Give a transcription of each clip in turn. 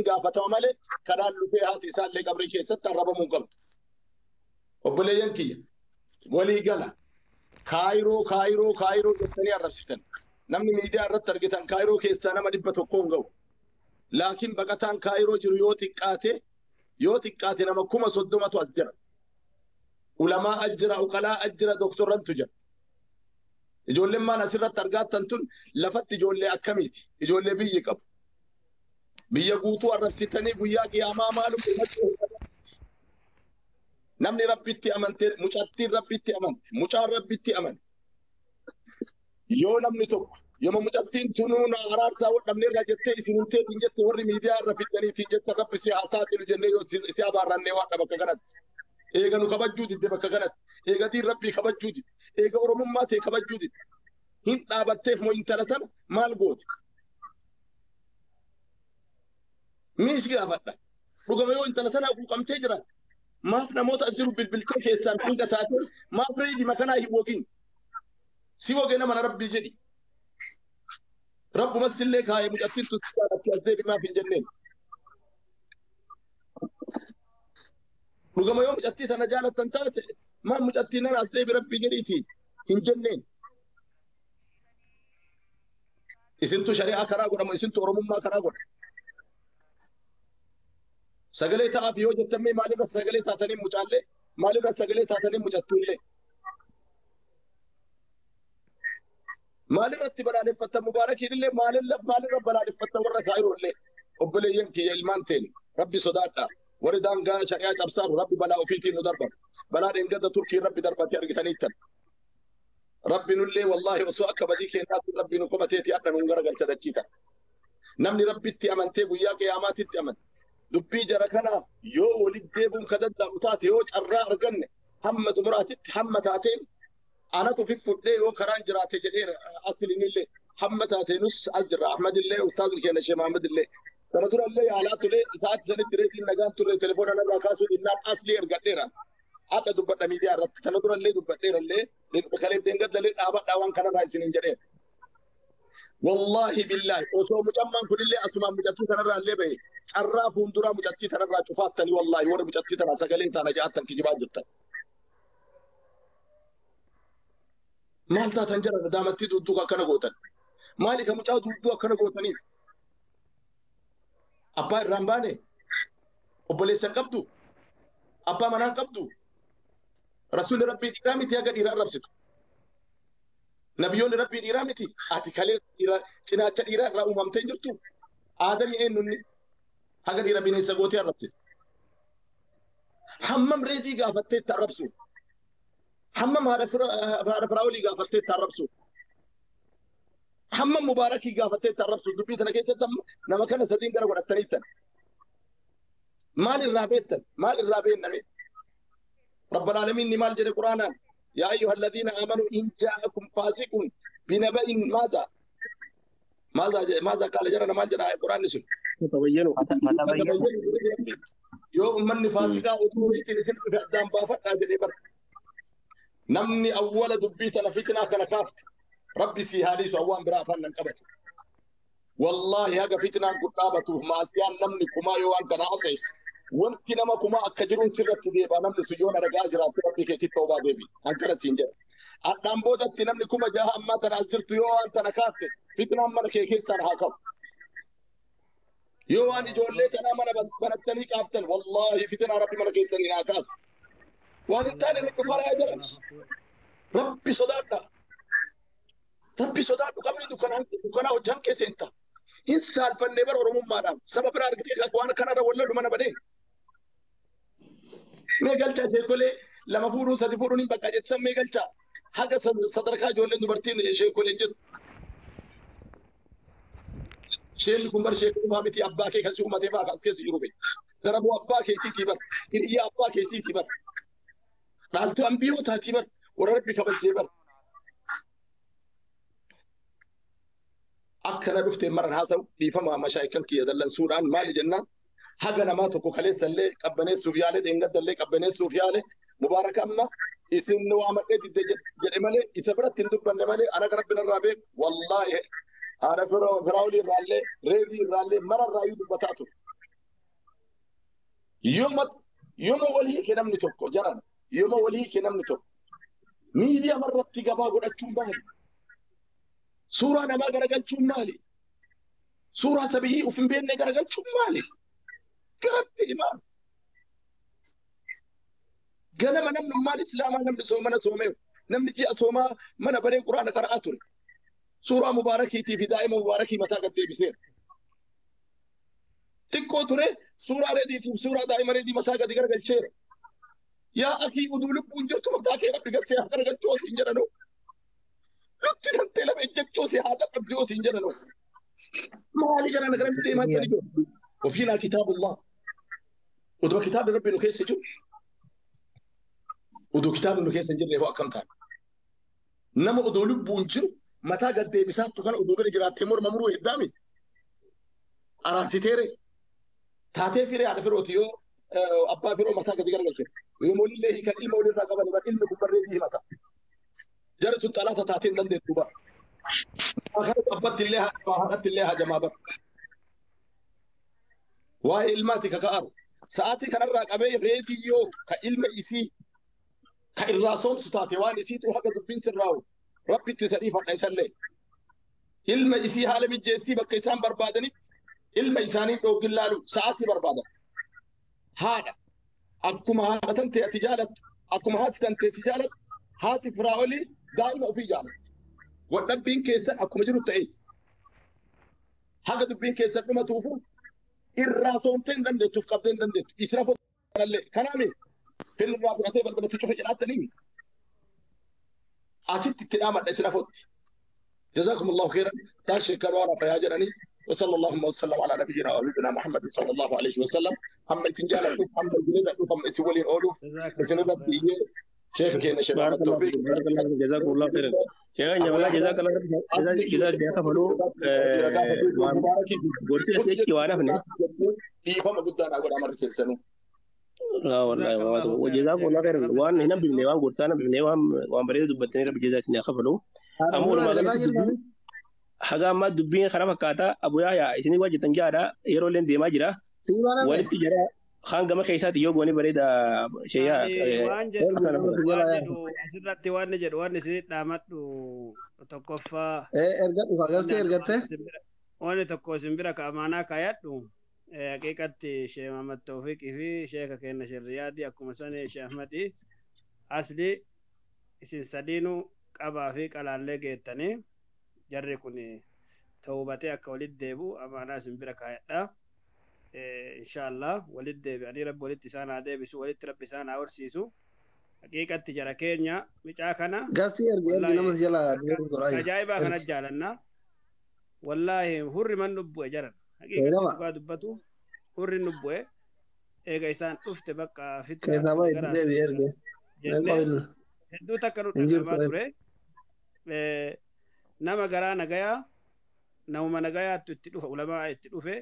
Gaafatama malee karaan lufee haati isaallee qabrii keessatti arrabamuu qabdu. Obboleeyyan kiyya walii gala Kaayiroo Kaayiroo Kaayiroo jettanii arrabsitan. Namni miidiyaa irratti argitan Kaayiroo keessaa nama 100 hin ga'u. Laakiin baqataan Kaayiroo jiru yoo xiqqaate nama 30,000 as jira. Ulamaa as jira, uqalaa as jira, doktorrantu jira. Ijoolleen maan asirratti argattan tun lafatti ijoollee akkamiiti? Ijoollee biyyi qabu. Biyya guutuu arrabsitanii guyyaa qiyaamaa maalum namni rabbitti amante mucattiin rabbitti amante mucaan rabbitti amante yoo namni tokko yooma mucattiin tunuu na araarsaa wadhamne irraa jettee isin hinteetiin jette warri miidiyaa irra fiddaniitiin jette rabbi si haasaaxilu jennee yoo si abaarrannee waan bakka kanatti eega nu kabajjuu didde bakka kanatti eega diin rabbii kabajjuu didde eega oromummaa ta'e kabajjuu didde hin dhaabatteef moo intala tana maal goote? Miis gaafadha. Dhugama yoo intala tanaa quuqamtee jiraatte maaf namoota as jiru bilbiltee keessaan hanga taate maaf reedii makanaa hin wogin? Si woge nama rabbii jedhi. Rabbumas illee kaayee mucattiin tun si jaalatti as deebi maaf hin jenneen. Dhugama yoo mucattii tana jaalattan taate maaf mucattii nana as deebi rabbii jedhiitii hin jenneen. Isintu shari'aa karaa godhama isintu oromummaa karaa godha. Sagalee ta'aaf yoo jettan mee maalirra sagalee taatanii mucaallee maalirra sagalee taatanii mucattiillee maalirratti balaaleffattan mubaarakiin illee maalirra balaaleffattan warra Kaayiroo illee obboleeyyan kiyya ilmaan teen rabbi sodaadha warri daangaa shari'aa cabsaaru rabbi balaa ofiitiin nu darbata balaa dheengadda Turkii rabbi darbatee argitaniittan rabbi nullee wallaahi osoo akka badii keenyaatti rabbi nu komateeti adda nuun garagalcha dachiitan namni rabbitti amantee guyyaa qiyaamaatitti amante dubbii jara kana yoo walitti deebiin ka danda'amu taate yoo carraa arganne hamma xumuraatitti hamma taateen anatu fudhee yoo karaan jiraate jedheera asliinillee hamma taateenus as jirra Ahmadillee ustaazni keenya Sheekh Mahamadillee sana durallee yaalaa ture sa'aatii sanitti reetiin nagaan turre telefoona narraa kaasuu dhinnaan aslii ergadheera. Akka dubbadha miidiyaa irratti kana durallee dubbadheerallee kalee deengadallee dhaabadhaa waan kanarraa isiniin jedheera. Wallaahi billaahi osoo mucammaan kunillee asumaan mucattii kanarraa illee bahe carraa fuulduraa mucattii kanarraa cufaattanii wallaahi warri mucattii tana sagaleen taana ja'attan kijibaa jirtan. Maal taatan jara daamattii dudduu akkana gootan? Maali ka mucaa dudduu akkana gootaniif? Abbaa irraa hin baane? Obboleessa hin qabdu? Abbaa manaa hin qabdu? Rasuulli rabbii dhiiraa miti haga dhiiraa arrabsitu. Nabiyyoonni rabbii dhiiraa miti ati kalee cinaacha dhiiraa irraa uumamtee hin jirtu. Aadamii eenyunni haga dhiira bineensa gootee arrabsitu. Hammam reetii gaafattee itti arrabsuuf? Hammam haadha firaa'olii gaafattee itti arrabsuuf? Hammam mubaarakii gaafattee itti arrabsuuf? Dubbii tana keessatti amma nama kana sadiin gara godhattaniittan. Maal irraa beektan? Maal irraa beenname? Rabbal aalamiin maal jedhe Quraanaan? يا أيها الذين آمنوا إن جاءكم فاسق بنبأ ماذا؟ ماذا ماذا قال جرى ما جرى القرآن نسل تبينوا يو من فاسقا أدوري تنسل في أدام بافت هذا الإبر نمني أول دبيت أنا فتنة كان خافت ربي سيهالي سوام برا فن انقبت والله هذا فتنة قطابته ما سيان نمني كما يوان كان عصي wanti nama kuma akka jiruun sirratti deeba namni sun yoona ragaa jiraatu rabbi keetti tawbaa deebi hankana siin jedha. Addaan boodatti namni 6,000 ammaa tana as jirtu yoo waan tana kaafte fitnaan mana kee keessaan haa ka'u. Yoo waan ijoollee tanaa mana banattanii kaaftan wallaahi fitnaa rabbi mana keessanii haa kaasu. Waan hin taane nu dhufaraa jedhan. Rabbi sodaadha. Rabbi sodaadhu qabni dukkanaa hojjaan keessa hin ta'a. Hin saalfannee bara oromummaadhaan saba biraa argitee waan kanarra walloolu mana banee. Mee galchaa sheekolee 2 fuudhuun 3 fuudhuun hin bakka jettan mee galchaa haga sadarkaa ijoolleen dubartiin sheekoleen jedhu. Sheen kun bar sheekolee miti abbaa kee kan si uumatee fa'aa as keessa jiru bee. Daraboo abbaa keetiitii bar hiriyyaa abbaa keetiitii bar dhaaltuu ambiyootaatii bar warra rabbi kabajjee bar. Akkana dhuftee maran haasa'u dhiifama mashaayikan kiyya dallansuudhaan maali jennaan haga namaa tokko kaleessallee qabbaneessuuf yaale dheengaddallee qabbaneessuuf yaale mubaaraka amma isin waamadhee didde jedhe malee isa biratti hin dubbanne malee ana rabbi narraa beeku wallaahi haadha firaa'olii irraallee reetii irraallee mararraayyuu dubbataa ture. Yooma walii kee namni tokko jaran yooma walii kee namni tokko miidiyaa irratti gabaa godhachuun maali? Suuraa namaa garagalchuun maali? Suuraa sabiyyii of hin beekne garagalchuun maali? Garatti himaa. Ganama namnummaan islaamaa namni soomana soomeeru. Namni ji'a soomaa mana baree quraana qara'aa ture. Suuraa mubaarakiitii fi daa'ima mubaarakii mataa gad deebiseera. Xiqqoo ture suuraa reediitiif suuraa daa'ima reedii mataa gadi garagalcheera. Yaa akii uduu lubbuun jirtu mataa kee rabbi garsee haa garagalchuu osoo hin jedhanoo. Lutti dantee lama ejjechuu si haa dadhabduu osoo hin jedhanoo. Maali jedhan gara deemaa jiran jiru. Ofiinaa kitaabullah. Uduma kitaabni rabbi nu keessa jiru. Uduu kitaabni nu keessa hin jirre hoo akkam ta'a? Nama uduu lubbuun jiru mataa gad deebisaattu kana uduu bira jiraattee morma muruu heddaami. Araarsiteere. Taatee firee haadha firooti yoo abbaa firoo mataa gadi garagalche. Yoo moolillee hiikan ilma walirraa qaban bar ilmi kun barreedii himata. Jarri tun xalaata taatee hin dandeettu bar. Abbatti illee haadhatti illee hajamaa bar. Waa'ee ilmaati kaka'aru. Sa'aatii kanarraa qabee reetii yoo ka ilma isii ka irraa soomsu taate waan isiitu haga dubbiin sirraa'u rabbitti isa dhiifadha isallee. Ilma isii haala mijeessii bakka isaan barbaadanitti ilma isaanii dhoogin laalu sa'aatii barbaadan. Haadha akkuma haadha tantee ati jaalattu akkuma haati tantee si jaalattu haati firaa olii daa'ima ofii jaalatti. Wadhabbiin keessan akkuma jiru ta'eeti. Haga dubbiin keessan dhumatuufu irraa soomtee hin dandeettuuf qabdee hin dandeettu. Isira fodhallee kanaami finni irraa fudhatee balbalatti cufe jedhaattanii asitti itti dhaamadha isira fotti. جزاكم الله خيرا تاشي كانوا فيا جراني وصلى اللهم وسلم على نبينا وحبيبنا محمد صلى الله عليه وسلم. هم سنجال هم الجنيد هم سولين اولوف سنبت شيخ كينا شباب التوفيق. بارك الله فيك جزاكم الله خيرا شيخ والله جزاك الله خير جزاك يا كفلو قلت لك وانا فني فما قدام اقول امر كيسنو لا والله وجزاكم الله خيرا وان هنا بالنيوان قلت انا بالنيوان وان بريد دبتني رب جزاك خفلو ammoo haga ammaa dubbiin karaa fakkaataa abuyaa isinii wajjitan jaadha yeroo illee deemaa jira. Walitti jara kaan gama keessaatti yoo goone bareeda sheeyaa. Waan jedhu asirratti waan jedhu waan isin dhaamadhu tokkoffaa. Ergadhu galtee ergatte. Waan tokko isin bira ka amaanaa kaayadhu haqiiqatti Shee Mahammad Tawfiiqii fi Sheeka keenya Shirriyaadii akkuma sani Shee Ahmadii asli isin sadiinuu qabaa fi qalaallee geettanii jarri kun tawbatee akka walitti deebi'u amaanaa isin bira kaayadha. Inshaallah walitti deebi'anii rabbi walitti isaan haa deebisu walitti rabbi isaan haa horsiisu. Haqiiqatti jara keenya micaa kana. Gasii ergi ergi nama jala ajaa'ibaa kana jaalanna. Wallaahi hurri man nubbu'e jaran. Haqiiqatti dhugaa dubbatuuf hurri nubbu'e eega isaan dhufte bakka fitra. Keessaa baay'ee deebi'e erge. Hedduu takka nu dhagahamaa ture. Nama garaa nagayaa namuma nagayaattu itti dhufa ulamaa itti dhufe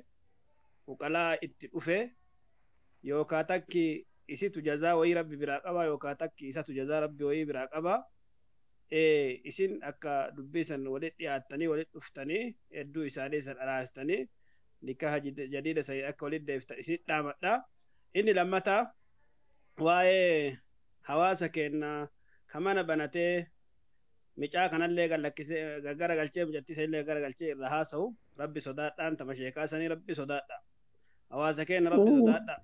uqalaa itti dhufe yookaa takki isitu jazaa wayii rabbi biraa qaba yookaa takki isatu jazaa rabbi wayii biraa qaba. Isin akka dubbii san walitti dhiyaattanii walitti dhuftanii hedduu isaanii san araarsitanii nikaha jadiida sanii akka walitti deebiftan isin dhaamadha. Inni lammataa waa'ee hawaasa keenya kamana banatee micaa kanallee gallakkisee garagalchee mucattii sanillee garagalchee irra haasa'u rabbi sodaadhaan tama sheekaa sanii rabbi sodaadha. Hawaasa keenya rabbi sodaadha.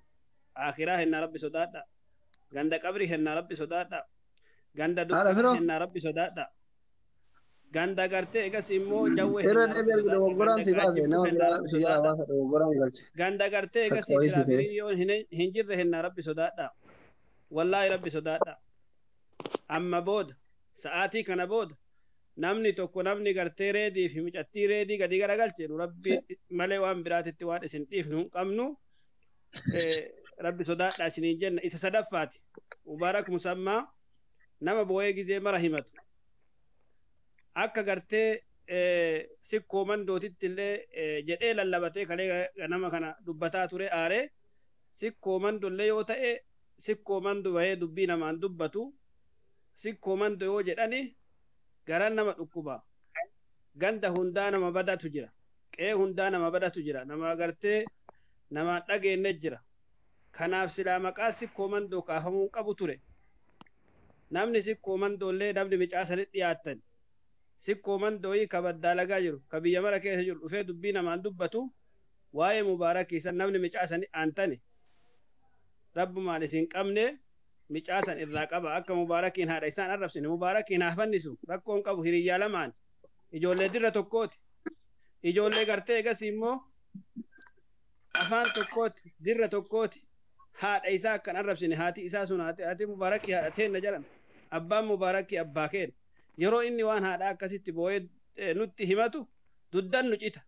Akhiraa hennaa rabbi sodaadha. Ganda qabri hennaa rabbi sodaadha. Ganda dukkanaa hennaa rabbi sodaadha. Ganda gartee egas immoo jawwee hennaa rabbi. Ganda gartee egas firaafirii hin jirre hennaa rabbi sodaadha. Wallaahi rabbi sodaadha. Amma booda sa'aatii kana booda namni tokko namni gartee reedii fi mucattii reedii gadi garagalche nu rabbi malee waan biraatitti waan isin dhiifnu hin qabnu rabbi sodaadha isiniin jenna. Isa sadaffaati Mubaarak Musammaa nama boo'ee gizee mara himatu akka gartee sikkoo mandootitti illee jedhee lallabatee kalee nama kana dubbataa ture aaree sikkoo mandollee yoo ta'e sikkoo mando bahee dubbii namaan dubbatu sikkoo mando yoo jedhani garan nama dhukkuba. Ganda hundaa nama badatu jira. Qe'ee hundaa nama badatu jira. Nama gartee nama dhageenye jira. Kanaaf silaa maqaa Sikkoo Mandoo kaafamuu qabu ture. Namni Sikkoo Mandoollee namni micaa sanitti dhiyaattan. Sikkoo Mandooyii ka baddaalagaa jiru, ka biyya mara keessa jiru dhufee dubbii namaan dubbatu waa'ee Mubaarakii san namni micaa sanitti aantani. Rabbumaan isin qabne micaa san irraa qaba. Akka Mubaarakiin haadha isaan arrabsine Mubaarakiin haa fannisu rakkoon qabu hiriyyaa lamaan ijoollee dirra tokkooti. Ijoollee gartee egas immoo afaan tokkooti dirra tokkooti haadha isaa akkan arrabsine haati isaa sun haati Mubaarakii haadha teenna jedhan abbaan Mubaarakii abbaa keenya. Yeroo inni waan haadha akkasitti boo'ee nutti himatu duddan nu cita.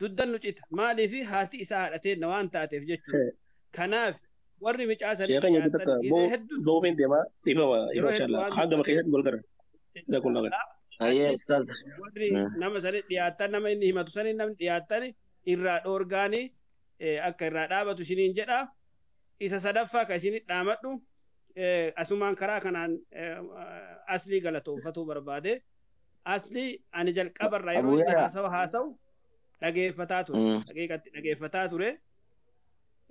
Duddan nu cita. Maaliif haati isaa haadha teenna waan taateef jechuudha. Kanaaf warri micaa sanii dhiyaatan gizee hedduu boobeen deemaa dhiifama mashallah hangama keessatti wal gara. Warri nama sanii dhiyaatan nama inni himatu sanii namni dhiyaatan irraa dhoorgaanii akka irraa dhaabatu isiniin jedha. Isa sadaffaa ka isinit dhaamadhu asumaan karaa kanaan aslii galatoonfatuu barbaade. Aslii ani jalqabarraa yeroo inni haasawa haasa'u dhageeffataa ture. Haqiiqatti dhageeffataa ture.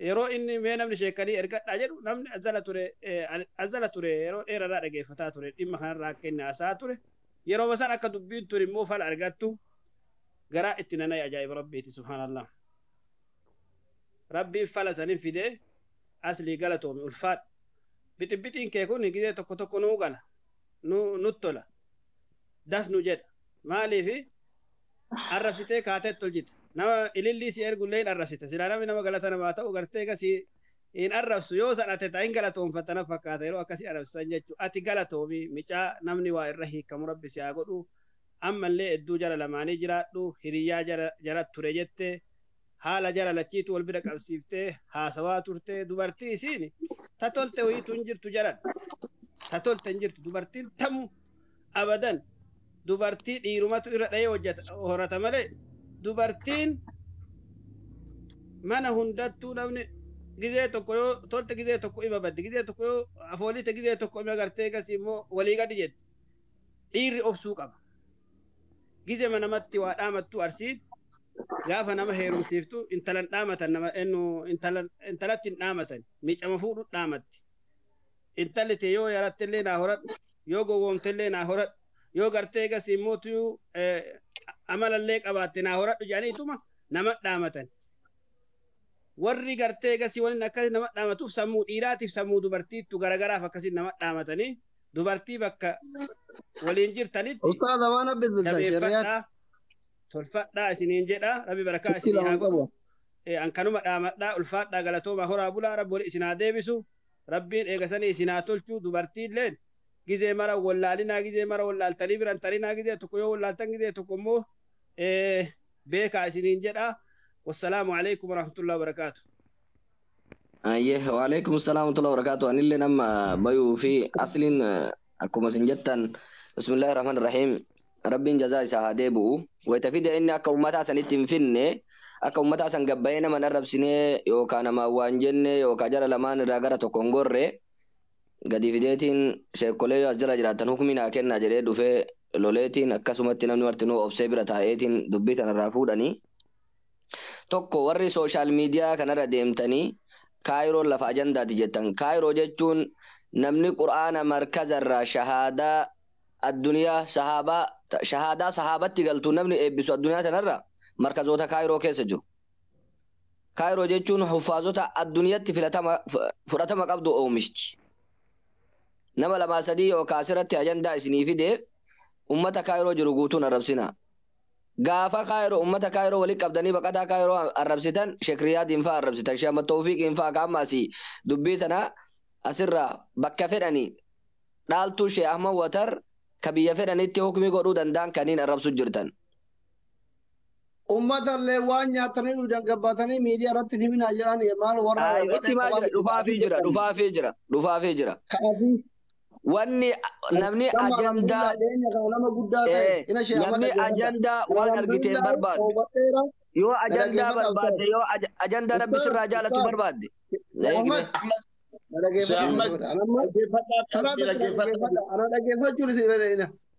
Yeroo inni mee namni sheekanii ergadhaa jedhu namni azala ture yeroo dheerarraa dhageeffataa ture dhimma kanarraa akka inni haasa'aa ture. Yeroo san akka dubbiin ture immoo fala argattu garaa itti nanay ajaa'iba rabbiiti subhaanallah. Rabbiin fala sanin fidee aslii galatoome ulfaadhu. Bixibbixiin kee kun gizee tokko tokko nuu gala nut tola das nu jedha. Maaliifi arrabsitee kaateet tolchite nama ilillii si ergullee hin arrabsite silaa namni nama galata namaa ta'u gartee gasii hin arrabsu yoo san ate ta'in galatoonfatta na fakkaata yeroo akkasii arrabsisan jechuudha. Ati galatoomi micaa namni waa irra hiikamu rabbi si haa godhu ammallee hedduu jara lamaanii jiraadhu hiriyyaa jara ture jette haala jara lachiitu wal bira qabsiiftee haasawaa turte dubartii isiin ta tolte wayiitu hin jirtu jaran ta tolte hin jirtu dubartiin tamu abadan dubartii dhiirumatu irra dhahee hojjeta horata malee dubartiin mana hundattuu namni gizee tokko yoo tolte gizee tokko ima baddi gizee tokko yoo afoolite gizee tokko ima gartee gasii immoo walii gadi jetti dhiirri obsuu qaba. Gizee namatti waa dhaamattu arsiin gaafa nama heerumsiiftu intalan dhaamatan nama ennu intalatti hin dhaamatan miicama fuudhu dhaamatti. Intalli tee yoo yarattellee naa horadhu yoo gowwoomtellee naa horadhu yoo gartee gasii immoo tuyuu amalallee qabaatte naa horadhu jedhaniituma nama dhaamatan. Warri gartee gasii waliin akkasii nama dhaamatuuf sammuu dhiiraatiif sammuu dubartiittu garagaraaf akkasii nama dhaamatanii dubartii bakka waliin jirtanitti jabeeffadhaa tolfadhaa isiniin jedha rabbi barakaa isinii haa godhu. An kanuma dhaamadhaa ulfaadhaa galatoomaa horaa bulaa rabbi wali isin haa deebisu rabbiin eegasanii isin haa tolchu dubartiilleen gizee mara wallaalinaa gizee mara wallaaltanii biran tarinaa gizee tokko yoo wallaaltan gizee tokko immoo beekaa isiniin jedha. Wassalaamu alaikum warahmatullahi wabarakaatu. Ayyee waalaikum salaam warahmatullahi wabarakaatu. Anillee nama bayuu fi asliin akkuma isin jettan bismillaahi rahmaani rahiim rabbiin jazaa isaa haa deebi'u. Wayita fide inni akka uummataa sanitti hin finne akka uummataa san gabbayee nama hin arrabsine yookaan nama waan jenne yookaan jara lamaan irraa gara tokko hin gorre gadi fideetiin sheekolee as jala jiraatan hukumii naa kennaa jedhee dhufee loleetiin akkasumatti namni martinuu obsee bira taa'eetiin dubbii tanarraa fuudhanii. Tokko warri sooshaal miidiyaa kanarra deemtanii Kaayiroo lafa ajandaati jettan. Kaayiroo jechuun namni qur'aana markazarraa shahaadaa addunyaa sahaabaa shahaadaa sahaabatti galtu namni eebbisu addunyaa tanarra markazoota Kaayiroo keessa jiru. Kaayiroo jechuun huffaazota addunyaatti filatama fudhatama qabdu oomishti. Nama lamaa sadii yookaan asirratti ajandaa isinii fideef ummata Kaayiroo jiru guutuun arrabsina. Gaafa Kaayiroo ummata Kaayiroo walitti qabdanii baqataa Kaayiroo arrabsitan Sheekriyaadiin fa'aa arrabsitan Sheekh Tawfiiqiin fa'aa kaammaasii dubbii tana asirraa bakka fedhanii dhaaltuu Sheekh Ahmad Watar ka biyya fedhanitti hukmii godhuu danda'an kaniin arrabsu jirtan. Uummatallee waan nyaatanii dhugan gabbaatanii miidiyaa irratti hin himinaa jiran maal warra Itti maal jira dhufaafii jira dhufaafii jira dhufaafii jira. Wanni namni ajandaa namni ajandaa waan argite hin barbaadu. Yoo ajandaa barbaadde yoo ajandaa rabbi sirraa jaalatu barbaadde.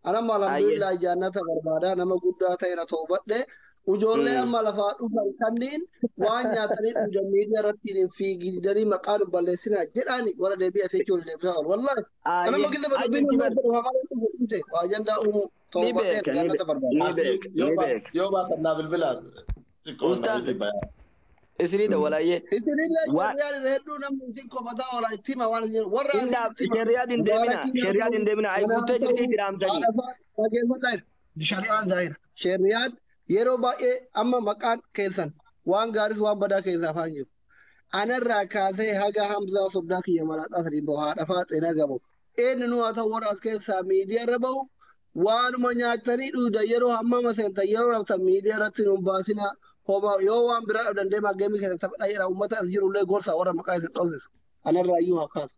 Ana alhamdulillah jannata barbaada nama guddaa ta'e na toobadhe Ijoollee amma lafaa dhufan kanneen waan nyaatanii dhugan miidiyaa irratti hin fiigidanii maqaa nu balleessinaa jedhaani warra deebi'ee asii jechuun deebisaa oolu. Wallaahi. Kana amma gidda dubbiin nama dhufa malee dhufu dhiise waa ajandaa uumuu toobadheen jannata barbaada. Yoo baatan naa bilbilaa. Ustaaz isinii dawwalaayee. Isinillee sheriyaad irra hedduu namni isin komataa oola itti hima waan isin warra Sheriyaad hin deemina sheriyaad hin deemina ay guuttee jirti itti dhaamtanii. Dhageeffadhaa shari'aan zaahira. Sheriyaad yeroo baay'ee amma maqaan keessan waan gaaris waan badaa keessaa afaan jiru. Anarraa kaasee haga Hamzaa Sobdaa kiyya malaaxaa sadii bahu haadha faaxee gabu. Eenyu nu haa ta'u warra as keessaa miidiyaa irra bahu waanuma nyaatanii dhugdan yeroo hammama seentan yeroo raftan miidiyaa irratti nu baasinaa. Homa yoo waan biraa dhabdan deemaa geemii keessatti taphadhaa jedha uummata as jirullee gorsa warra maqaa isin dhoofsisu. Anarraa iyyuu haa kaasu.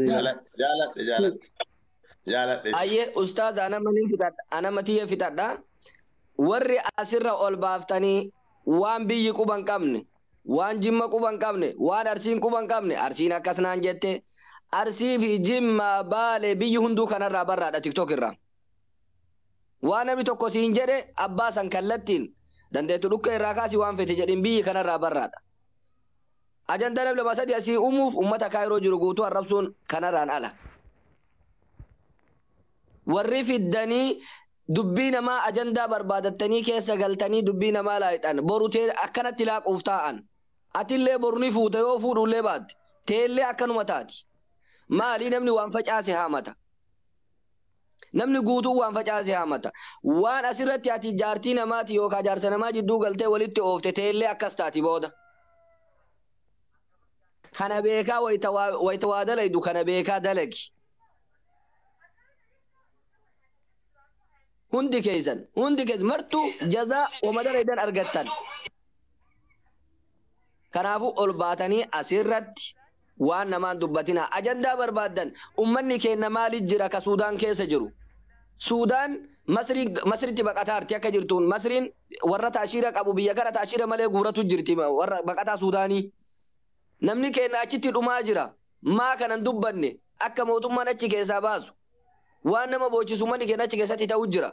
Jaaladhe jaaladhe jaaladhe. Ayyee ustaaz ana matiyya fixadha. Warri asirra ol baaftanii waan biyyi quba hin qabne, waan jimma quba hin qabne, waan arsiin quba hin qabne, arsiin akkas naan jette, arsii fi jimma baale biyyi hunduu kanarraa barraadha tiktok irraa. Waan namni tokko siin jedhe abbaa san kallattiin dandeettu dhukka irraa kaasii waan fete jedhin biyyi kanarraa barraadha. Ajandaa namni lama sadii asii uumuuf uummata kaayiroo jiru guutuu arrabsuun kanarraan ala. Warri fiddanii dubbii namaa ajandaa barbaadattanii keessa galtanii dubbii namaa laayixan boru tee akkanatti laaquuf taa'an. Atillee boru ni fuuta yoo fuudhullee baatte teellee akkanuma taati. Maali namni waan facaase haamata. Namni guutuu waan facaase haamata. Waan asirratti ati jaartii namaati yookaan jaarsa namaa jidduu galtee walitti oofte teellee akkas taati booda. Kana beekaa wayita waa dalaydu kana beekaa dalagi. Hundi keessan martuu jazaa wama dalaydan argattan. Kanaafuu ol baatanii asirratti waan namaan dubbatina. Ajandaa barbaaddan ummanni keenya maaliif jira ka Suudaan keessa jiru? Suudaan Masriitti baqataa arti akka jirtuun Masriin warra taashiira qabu biyya kana taashiira malee guuratu jirti warra baqataa Suudaanii. Namni keenya achitti dhumaa jira. Maa kanan dubbanne akka mootummaan achi keessaa baasu. Waan nama boochisu manni keenya achi keessatti ta'u jira.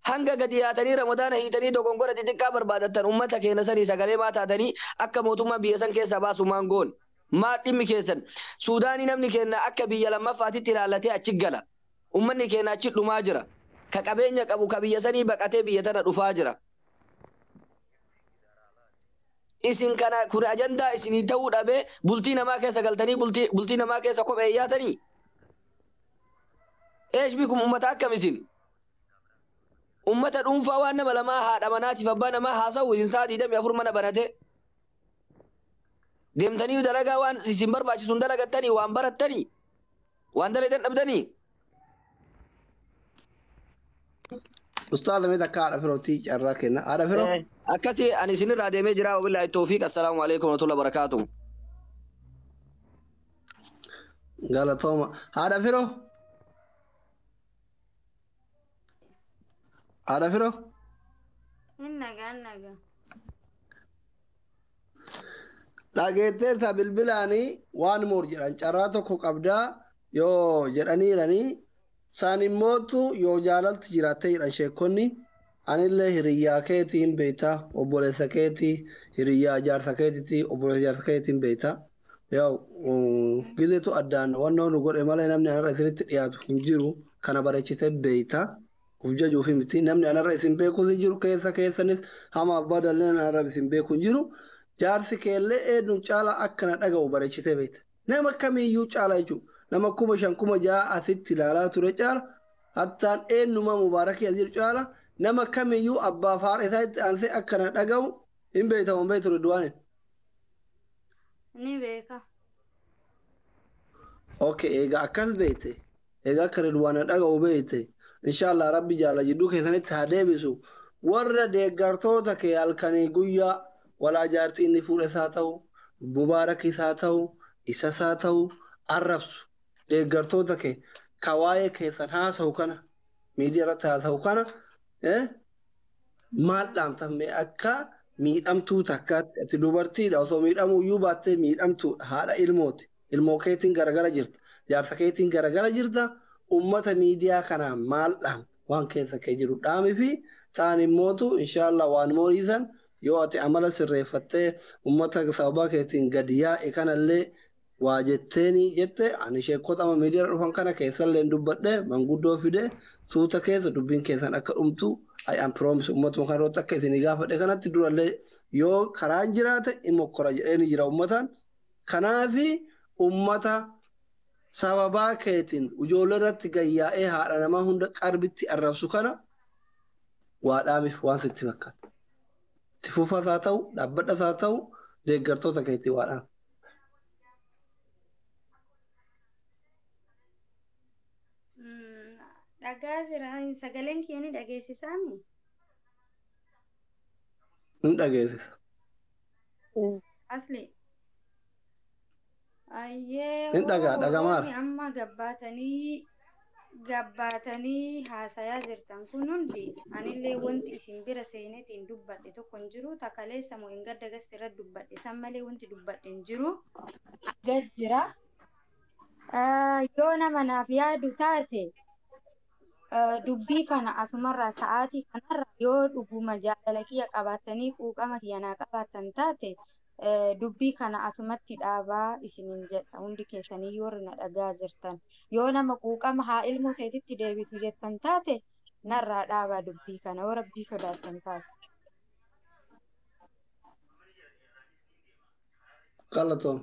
Hanga gadi yaatanii Ramadaana hiitanii dogongora xixiqqaa barbaadattan uummata keenya sanii sagalee maa taatanii akka mootummaan biyya san keessaa baasu maan goone. Maa dhimmi keessan Suudaanii namni keenya akka biyya lammaffaatitti ilaallatee achi gala. Uummanni keenya achi dhumaa jira. Ka qabeenya qabu ka biyya sanii baqatee biyya tana dhufaa jira. Isin kana kun ajandaa isinii ta'uu dhabee bultii namaa keessa galtanii bultii namaa keessa kophee yaatanii. Eesh bikum uummata akkam isin? Uummata dhuunfaa waan nama lamaa haadha manaatiif abbaa namaa haasa'u isin sa'a 24 mana banate. Deemtanii dalagaa waan isin barbaachisuun dalagattanii waan barattanii waan dalagan dhabdanii. Ustaaz mee takka haadha firootii carraa kenna. Haadha firoo. Akkasii ani isinirraa deemee jira wabillahi tawfiiq. Assalaamu alaikum warahmatullahi wabarakaatuh. Galatooma. Haadha firoo. Haadha firoo. Nagaa nagaa. Dhageetteerta bilbilaanii waan moor jedhan carraa tokko qabdaa yoo jedhaniiranii saan immootu yoo jaalalti jiraattee jedhan sheekonni anillee hiriyyaa keetiin beektaa obboleessa keetii hiriyyaa jaarsa keetiiti obboleessa jaarsa keetiin beektaa. Yoo gizeetu addaan wannoo nu godhe malee namni anarra isinitti dhiyaatu hin jiru kana bareechitee beektaa. Uf jajuuf miti namni anarra isin beeku hin jiru keessa keessanis hama abbaa dallee anarra isin beeku hin jiru. Jaarsi keellee eenyuun caalaa akkana dhaga'u bareechitee beekta. Nama kamiyyuu caalaa jechuudha. Nama 5,000 6,000 asitti ilaalaa ture caala. Hattaan eenyuma mubaarakii as jiru caala. Nama kamiyyuu abbaa faara isaa itti aansee akkana dhaga'u hin beektamu hin beektu Ridwaanin. Ni beeka. Okay egaa akkas beekte. Egaa akka Ridwaana dhaga'u beekte. Inshaallah rabbi jaala jidduu keessanitti haa deebisu. Warra deeggartoota kee halkanii guyyaa walaa jaartii inni fuudhe isaa ta'u, mubaarak isaa ta'u, isa isaa ta'u, arrabsu. Deeggartoota kee ka waa'ee keessan haasa'u kana, miidiyaa irratti haasa'u kana maal dhaamtame akka miidhamtuu takkaatti ati dubartiidha osoo miidhamuu iyyuu baattee miidhamtuudha haadha ilmooti. Ilmoo keetiin garagara jirta. Jaarsa keetiin garagara jirta. Uummata miidiyaa kanaa maal dhaamta? waan keessa kee jiru dhaamii fi ta'an immootu inshaallah waan mooriisan yoo ati amala sirreeffattee uummata sababa keetiin gadi yaa'e kanallee waa jetteeni jette ani sheekota amma miidiyaa dhufan kana keessallee dubbadhe manguddoo fide suuta keessa dubbiin keessan akka dhumtu I am promise uummatuma kana irratti akka isin gaafadhe kanatti durallee yoo karaan jiraate immoo kora jedheeni jira uummataan. Kanaafi uummata sababaa keetiin ijoollee irratti gayyaa'ee haadha namaa hunda qarbitti arrabsu kana waa dhaamiif waan sitti fakkaata. Itti fufaas haa ta'u, dhaabbadhas haa ta'u, deeggartoota keetii waa dhaami. Dhagaa jira. Sagaleen kiyya ni dhageessisaami? Ni dhageessisa. Asli. Ayyee Ni dhagaa, dhagamaara. warroonni amma gabbaatanii haasayaa jirtan kun hundi anillee wanti isin bira seenetiin dubbadhe tokko hin jiru. Takaleessa moo hin gadda gasti irra dubbadhe san malee wanti dubbadhe hin jiru. Gad jira. Yoo nama naaf yaadu taate dubbii kana asumarraa sa'aatii kanarra yoo dhuguma jaalala kiyya qabaattanii quuqama kiyya naa qabaattan taate dubbii kana asumatti dhaabaa isiniin jedha hundi keessanii warri na dhagaa jirtan yoo nama quuqama haa ilmoo teetitti deebitu jettan taate narraa dhaabaa dubbii kana yoo rabbii sodaattan taate. Galatoom.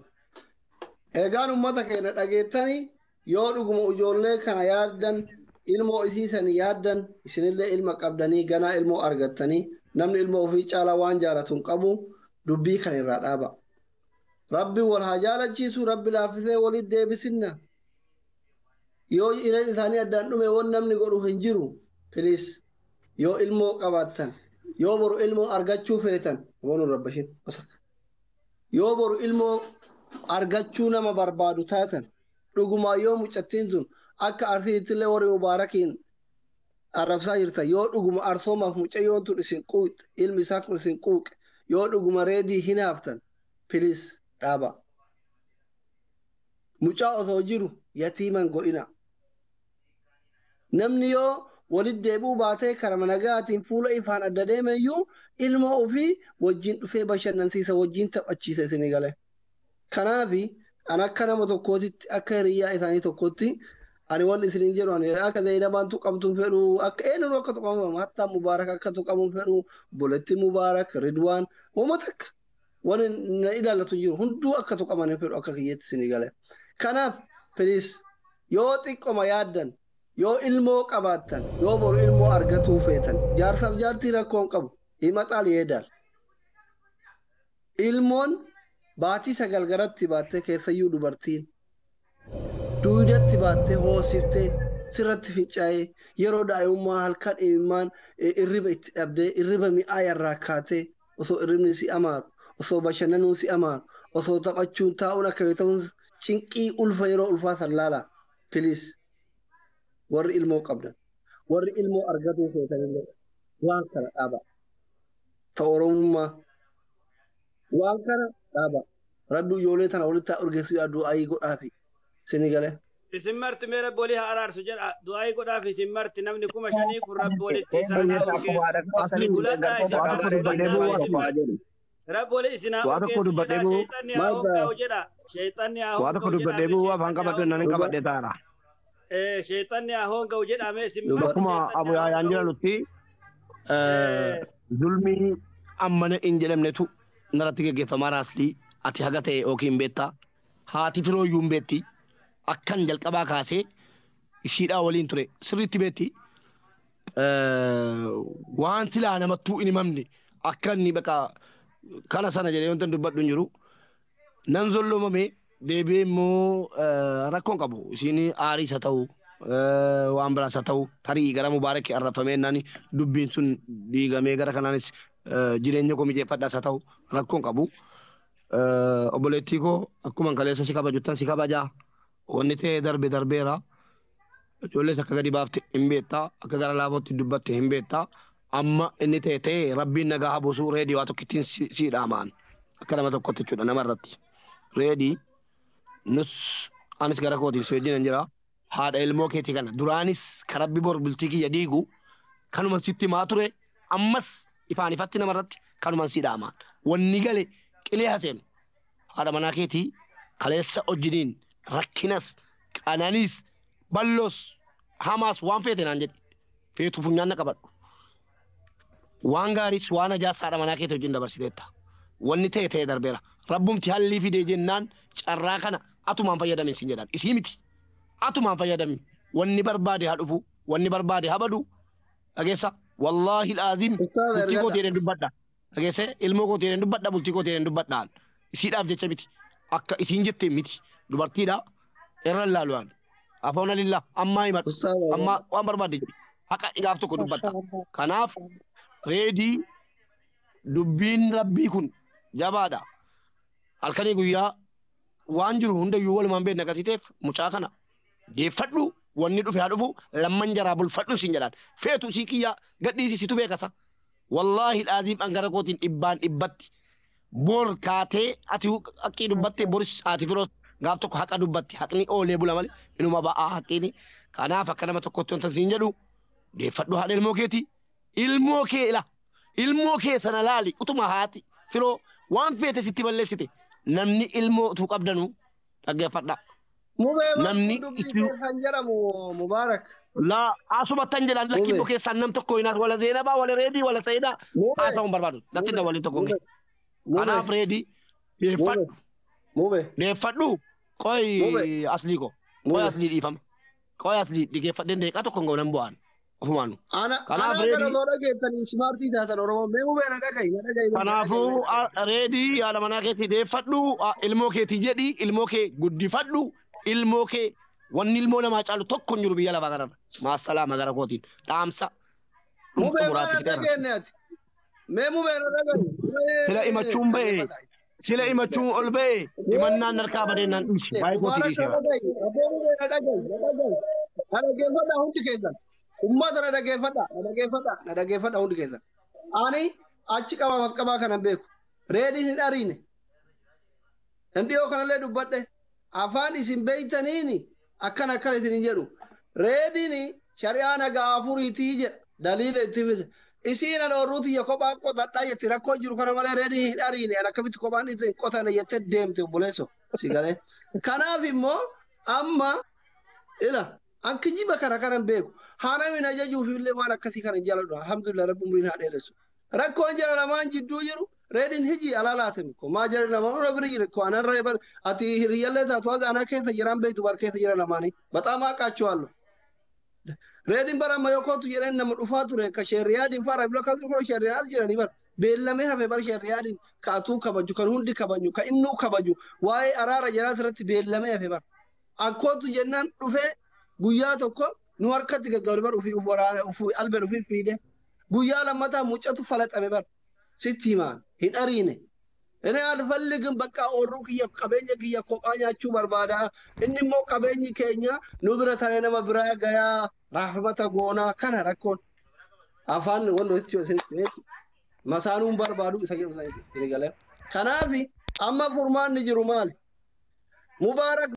Egaan uummata keenya dhageettanii yoo dhuguma ijoollee kana yaaddan ilmoo isiisanii yaaddan isinillee ilma qabdanii ganaa ilmoo argattanii namni ilmoo ofii caalaa waan jaalatu hin qabu dubbii kana irraa dhaaba. Rabbi wal haa jaalachiisu, rabbi laaffisee walitti deebisinna. Yoo irreen isaanii addaan dhume waan namni godhu hin jiru. Piliis yoo ilmoo qabaattan yoo boru ilmoo argachuu feetan waan rabbashin yoo boru ilmoo argachuu nama barbaadu taatan dhugumaa yoo mucattiin sun akka arsiittillee warri mubaarakiin arrabsaa jirta yoo dhuguma arsoomaaf mucayyoon tun isin quuqxe ilmi isaa kun isin quuqe yoo dhuguma reedii hinaaftan piliis dhaaba. Mucaa osoo jiru yatiiman godhina. Namni yoo walitti deebi'uu baatee karaa nagaatiin fuula ifaan adda deeme iyyuu ilma ofii wajjin dhufee bashannansiisa wajjin taphachiisa isinii galee. Kanaafi an akka nama tokkootitti akka hiriyyaa isaanii tokkotti ani wanni isiniin jedhu ani akka Zainabaan tuqamtuun fedhu akka eenyuun akka tuqamu hattaa Mubaarak akka tuqamuun fedhu Boletti Mubaarak Ridwaan wama takka wanni na ilaallatu jiru hunduu akka tuqaman hin fedhu akka kiyyeetti isinii galee. Kanaaf piliis yoo xiqqoma yaaddan yoo ilmoo qabaattan yoo boru ilmoo argatuu feetan jaarsaaf jaartii rakkoo hin qabu himaxaal yeedaal. Ilmoon baatii sagal garatti baattee keessayyuu dubartiin duudatti baattee hoosiftee sirratti fincaa'ee yeroo daa'imummaa halkan imimmaan irriba itti dhabdee irriba mi'aa irraa kaatee osoo irribni si amaaru osoo bashannanuun si amaaru osoo taphachuun taa'uun akka ta'uun cinqii ulfa yeroo ulfaa san laala piliis warri ilmoo qabdan warri ilmoo argatuu feetanillee waan kana dhaaba ta oromummaa waan kana dhaaba raddu ijoollee tana walitti haa urgeessu yaa du'aayii godhaafi sini galee. Isin marti mee rabbi walii haa araarsu jedha du'aayii godhaaf isin marti namni 5000 kun rabbi walitti isaan haa urgeessu. Guladhaa isin guladhaa isin marti. Rabbi walii isin haa urgeessu jedha sheexanni haa hongaa'u jedha sheexanni haa Waa tokko hongaa'u jedha dubbadhee bu'uu afaan qabadhu nan hin qabadhe taara. Sheexanni haa hongaa'u jedha mee isin marti Akkuma sheexanni Abu haa Yaayaan hongaa'u. jedhanutti zulmii ammana hin jedhamnetu narratti geggeeffamaa raaslii ati haga ta'e yookiin beektaa haati firooyyuu hin beekti akkan jalqabaa kaasee ishiidhaa waliin ture sirriitti beekti waan silaa namattuu hin himamne akka inni baqa kana sana jedhee wanta dubbadhu hin jiru nan zollomame deebi'ee immoo rakkoon qabu isiin aariis haa ta'u waan biraas haa ta'u tarii gara mubaarakii arrafamee naan dubbiin sun diigamee gara kanaanis jireenya koo mijeeffadhaas haa ta'u rakkoon qabu. Obboleettii koo akkuma kaleessa si kabajuttan si kabajaa wanni ta'e darbe darbeera. Ijoollees akka gadi baafte hin beektaa akka gara laafootti dubbatte hin beektaa amma inni ta'e ta'e rabbiin nagaa haa buusu reedii waa tokkittiin si dhaamaan akka nama tokkotti jechuudha namarratti. Reedii nus anis gara kootiin si wajjin hin jira. Haadha ilmoo keetii kana duraanis karabbi bor bultii kiyya diigu kanuma sitti maa ture ammas ifaan ifatti namarratti kanuman si dhaamaan. Wanni gale qilee haseenu haadha manaa keetii kaleessa wajjiniin rakkinas qananiis balloos hamaas waan feete naan jedhi feetu funyaan na qabadhu. Waan gaariis waan ajaas haadha manaa keetii wajjin dabarsiteetta. Wanni ta'e ta'e darbeera. Rabbumti hallii fidee jennaan carraa kana atumaan fayyadamin sin jedhan. Isii miti. Atumaan fayyadami. Wanni barbaade haa dhufu. Wanni barbaade haa badu. Dhageessa. Wallaahi laazim. Bultii koo ta'een dubbadha. Dhageesse ilmoo koo ta'een dubbadha. Bultii koo ta'een dubbadhaan. Isiidhaaf jecha miti. Akka isiin jettee miti. Dubartiidha. Irra ilaaluudhaan. Afoona lillaa ammaa himadhu. Ammaa waan barbaade jedhi. Haqa gaaf tokko dubbatta. Kanaaf reedii dubbiin rabbii kun jabaadha. Halkanii guyyaa waan jiru hundayyuu walumaan beekna gatiteef mucaa kana deeffadhu wanni dhufe haa dhufu lamman jaraa bulfadhu siin jedhaan. Feetu sii kiyyaa gadhiisi situ beekasa. Wallaahi dhaaziif angara kootiin dhibbaan dhibbatti. Bor kaatee ati haqqii dubbatte boris haati firoos gaaf tokko haqa dubbatti haqni oolee bula malee inuma ba'aa haqqiini. Kanaaf akka nama tokkotti wanta siin jedhu deeffadhu haadha ilmoo keetii. Ilmoo kee ila ilmoo kee sana laali utuma haati firoo waan feete sitti balleessite namni ilmoo utuu qabdanu dhaggeeffadha. Namni kan jedhamu Mubaarak. Laa asumattan jedhan lakkibboo keessaan nam tokko hinaas wala Zeenabaa wala Reedii wala Sayidaa haa ta'uun barbaadu natti hin waliin tokko hin. Kanaaf Reedii deeffadhu. Deeffadhu qoy aslii ko qoy aslii dhiifama qoy aslii dhaggeeffadheen deeqaa tokko hin goonan bu'aan. Ofumaanu. Kanaaf reedii. Ismaartii taatan Oromoo mee mubee na dhagahi na dhagahi. Kanaafuu reedii haadha manaa keetii deeffadhu ilmoo keetii jedhi ilmoo kee guddifadhu ilmoo kee wanni ilmoo namaa caalu tokko hin jiru biyya lafaa kanarra. Maasalaama gara kootiin dhaamsa. Mubee maal dhageenye ati? Mee mubee na dhagahi. Sila himachuun ba'e sila himachuun ol ba'e himannaan harkaa badeenaan dhiisi. Baay'ee kootii dhiisee. Abboo mubee na dhagahi na dhagahi. Na dhaggeeffadhaa hundi keessan. Uummata na dhaggeeffadha, na dhaggeeffadha, na dhaggeeffadha hundi keessan. Ani achi qabaa as qabaa kanan beeku. Reediin hin ariine. Dhiyoo kanallee dubbadhe. Afaan isin beeytaniini akkana akkana isin hin jedhu. Reediin shari'aa nagaa afuriitii jedha. Daliila itti fide. Isiin ana orruuti kophaa qotadhaa jetti rakkoo jiru kana malee reediin hin ariine. Ani akkamitti kophaan isin qotana jettee deemte obboleesso. Si galee. Kanaaf immoo amma ila. Anki jiba kana kanan beeku. Haana min ajajuuf illee waan akkasii kana jaaladhu. Alhamdulillah rabbi umriin haa dheeressu. Rakkoon jara lamaan jidduu jiru reediin hiji alaalaatami. Komaa jara lamaan irra bira jira. Ko anarra bar ati hiriyyallee taatu haga ana keessa jiraan beektu bar keessa jira lamaanii. Baxaam haaqaachuwaallu. Reediin bara amma yoo kootu jedheen nama dhufaa ture ka sheerriyaadiin faara bila kasu kun sheerriyaad jiranii bar. Beellamee hafe bar sheerriyaadiin ka atuu kabaju kan hundi kabaju ka innuu kabaju waa'ee araara jiraatu irratti beellamee hafe bar. Akkootu jennaan dhufee guyyaa tokko nu harkatti gaggabde bar ofii waraana ofii albeen ofii fiide guyyaa lammataa mucatu falaxame bar sitti himaan hin ariine. Inni alfalligin bakka oorruu kiyya qabeenya kiyya kophaa nyaachuu barbaada. Inni immoo qabeenyi keenya nu bira taree nama biraa gayaa raafamata goonaa kana rakkoon afaan wanta itti masaanuun barbaadu isa jedhu galee. Kanaaf amma furmaanni jiru maali? Mubaarak.